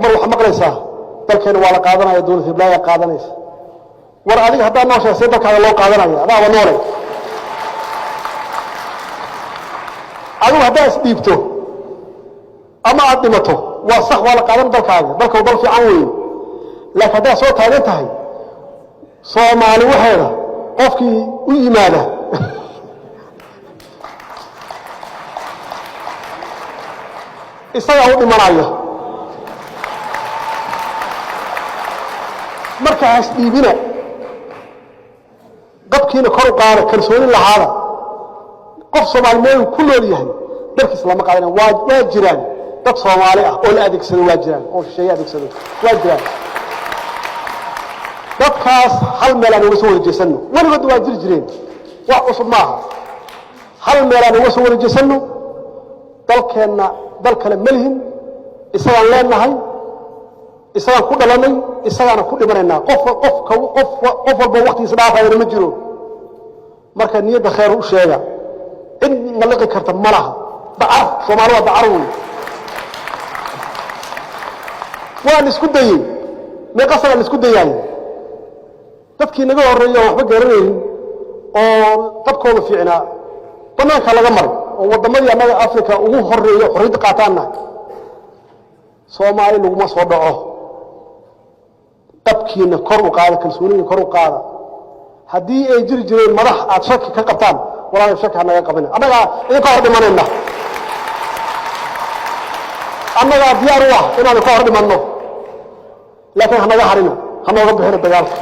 Mar waxaa maqlaysaa dalkeena waa la qaadanaya, dowlad hiblaayaa qaadanaysa. War adiga haddaad nooshahay, see dalkaada loo qaadanaya? Adaaba noole. Adigu haddaad isdhiibto ama aad dhimato, waa sax, waa la qaadan dalkaaga. Dalka dal fiican weeye, laakiin haddaad soo taagan tahay, Soomaali waxeeda qofkii u yimaada isagaa u dhimanaya. Marka hasdhiibina, qabkiina kor u qaada, kalsooni lahaada. Qof Soomaali meel ku nool yahay dalkiisa lama qaadana. Waa jiraan dad Soomaali ah oo la adeegsado, waa jiraan oo shisheeye adeegsado, waa jiraan dadkaas. Hal meel aan uga soo wada jeesanno. Weligood waa jiri jireen, wax cusub maaha. Hal meel aan uga soo wada jeesanno. Dalkeenna dal kale ma lihin, isagaan leenahay, isagaan ku dhalanay, isagaana ku dhimanaynaa. Qof qof qof qof walba waktigiisa dhaafayana ma jiro. Marka niyadda khayr u sheega, cid naliqi karta ma laha. Dacar Soomaali waa dacar wey. Waa la isku dayey, meeqa sana la isku dayaayo. Dadkii naga horreeya oo waxba garanaynin oo qabkooda fiicnaa bannaanka laga maray, oo waddamadii annaga Africa ugu horreeya xorriyadda qaataanna Soomaali laguma soo dhaco. Qabkiina kor u qaada, kalsooniina kor u qaada. Haddii ay jiri jireen madax aad shaki ka qabtaan, walaalayo, shaki ha naga qabina. Annagaa idinka hor dhimanayna, annagaa diyaar u ah inaan ka hor dhimanno, laakiin hanaga harina, ha nooga bixina dagaalka.